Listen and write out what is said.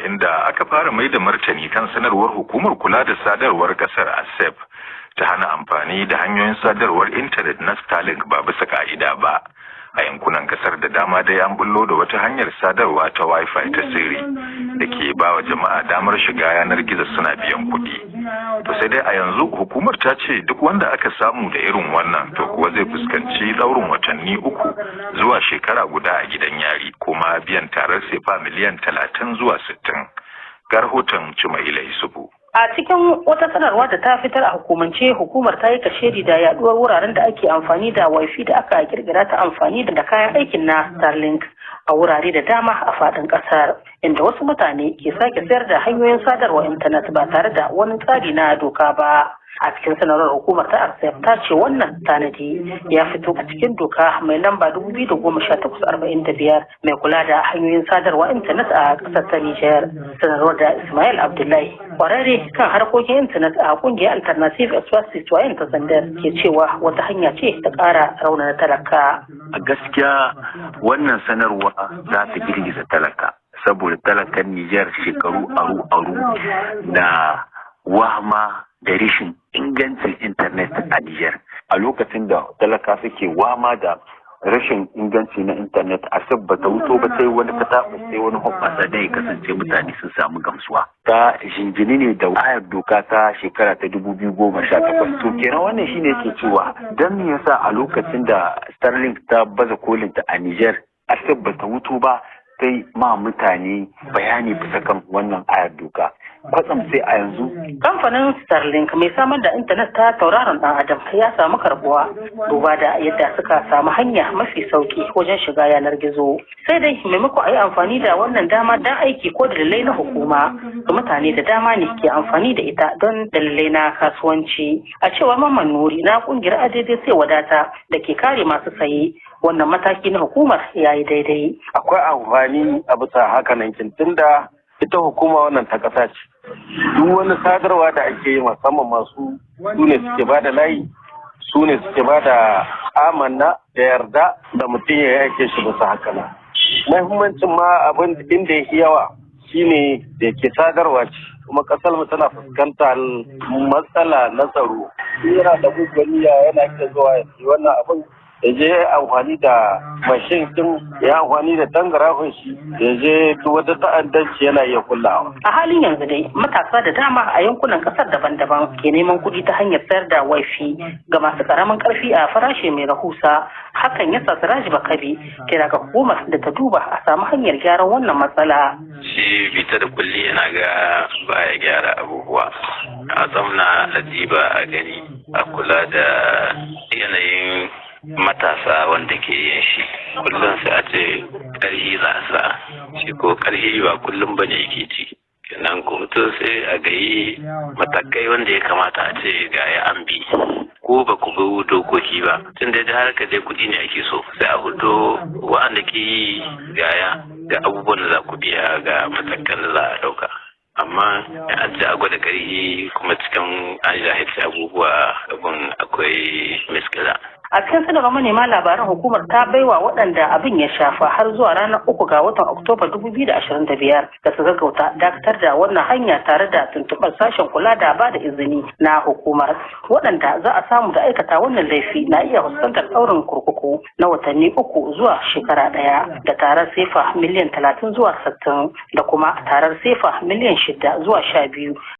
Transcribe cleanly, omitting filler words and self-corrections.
Inda aka fara mai da martani kan sanarwar hukumar kula da sadarwar kasar ARCEP ta hana amfani da hanyoyin sadarwar intanet na Starlink ba bisa ka'ida ba. A yankunan kasar da dama dai an bullo da wata hanyar sadarwa ta Wi-Fi ta sirri da ke ba wa jama'a damar shiga yanar gizo suna biyan kuɗi. To sai dai a yanzu hukumar ta ce duk wanda aka samu da irin wannan, to kuwa zai fuskanci ɗaurin watanni 3 zuwa shekara guda a gidan yari, kuma biyan tarar sefa miliyan 30 zuwa 60. Ga rahoton Cimaila Isufu. A cikin wata sanarwa da ta fitar a hukumance, hukumar ta yi kashedi da yaduwar wuraren da ake amfani da wifi da aka kirkira ta amfani da kayan aikin na Starlink a wurare da dama a faɗin ƙasar, inda wasu mutane ke sake sayar da hanyoyin sadarwa intanet ba tare da wani tsari na doka ba. A cikin sanarwar, hukumar ta ARCEP ta ce wannan tanadi ya fito a cikin doka mai lamba 2018/45 mai kula da hanyoyin sadarwa intanet a ƙasar ta Nijar. Sanarwar da Ismail Abdullahi, kwararre kan harkokin intanet a kungiyar Alternative Espace Citoyen ta Zandar, ke cewa wata hanya ce ta ƙara raunana talaka. A gaskiya, wannan sanarwa za ta girgiza talaka, saboda talakan Nijar shekaru aru aru da wahma da rashin ingancin intanet a Nijar. A lokacin da talaka suke wama da rashin inganci na intanet, a ba ta wuto ba sai wani kataɓa, sai wani hoɓɓasa da ya kasance mutane sun samu gamsuwa. Ta jingini ne da ayar doka ta shekara ta 2018. To kenan wannan shine ke cewa don me yasa a lokacin da Starlink ta baza kolinta a Nijar, ARCEP ba ta wuto ba sai ma mutane bayani bisa kan wannan ayar doka, kwatsam sai a yanzu? Kamfanin Starlink mai samar da intanet ta tauraron dan adam ya samu karbuwa duba da yadda suka samu hanya mafi sauki wajen shiga yanar gizo. Sai dai maimako a yi amfani da wannan dama don aiki ko dalilai na hukuma, mutane da dama ne ke amfani da ita don dalilai na kasuwanci. A cewar Mamman Nuri na kungiyar Adaidai Sai Wadata da ke kare masu saye, wannan mataki na hukumar ya yi daidai. Akwai amfani a bisa hakanan, tunda ita hukuma wannan ta ƙasa ce. Duk wani sadarwa da ake yi, musamman masu su ne suke ba da layi, su ne suke ba da amanna da yarda da mutum ya yake shi bisa haka nan. Muhimmancin ma abin inda ya yawa shine da ke sadarwa ce, kuma kasar mu tana fuskantar matsala na tsaro. Yana da niyya, yana iya zuwa ya yi wannan abin, ya je amfani da mashin din, ya amfani da tangarafin shi, ya je duk wata ta'addanci yana iya kullawa. A halin yanzu dai matasa da dama a yankunan kasar daban-daban ke neman kuɗi ta hanyar sayar da wifi ga masu karamin karfi a farashi mai rahusa. Hakan ya sa Siraji Bakabi kira ga hukumar da ta duba a samu hanyar gyaran wannan matsala. Shi bita da kulli yana ga baya gyara abubuwa. A zamna a diba a gani, a kula da yanayin matasa wanda ke yin shi. Kullum sai a ce ƙarhi za a sa shi, ko ƙarhi ba kullum bane yake ci. Kenan ko mutum sai a gayi matakai wanda ya kamata a ce ga ya an bi, ko ba ku bi dokoki ba, tun da harka dai kuɗi ne ake so, sai a hudo wa'anda ke yi, gaya ga abubuwan da za ku biya, ga matakan da za a ɗauka. Amma an ce a gwada ƙarfi kuma cikin an jahilci abubuwa, abin akwai miskila. A cikin sanarwar manema labaran, hukumar ta baiwa waɗanda abin ya shafa har zuwa ranar 3 ga watan Oktoba 2025 da su gaggauta dakatar da wannan hanya tare da tuntuɓar sashen kula da ba da izini na hukumar. Waɗanda za a samu da aikata wannan laifi na iya fuskantar ɗaurin kurkuku na watanni 3 zuwa shekara ɗaya, da tarar sefa miliyan 30 zuwa 60, da kuma tarar sefa miliyan 6 zuwa 12.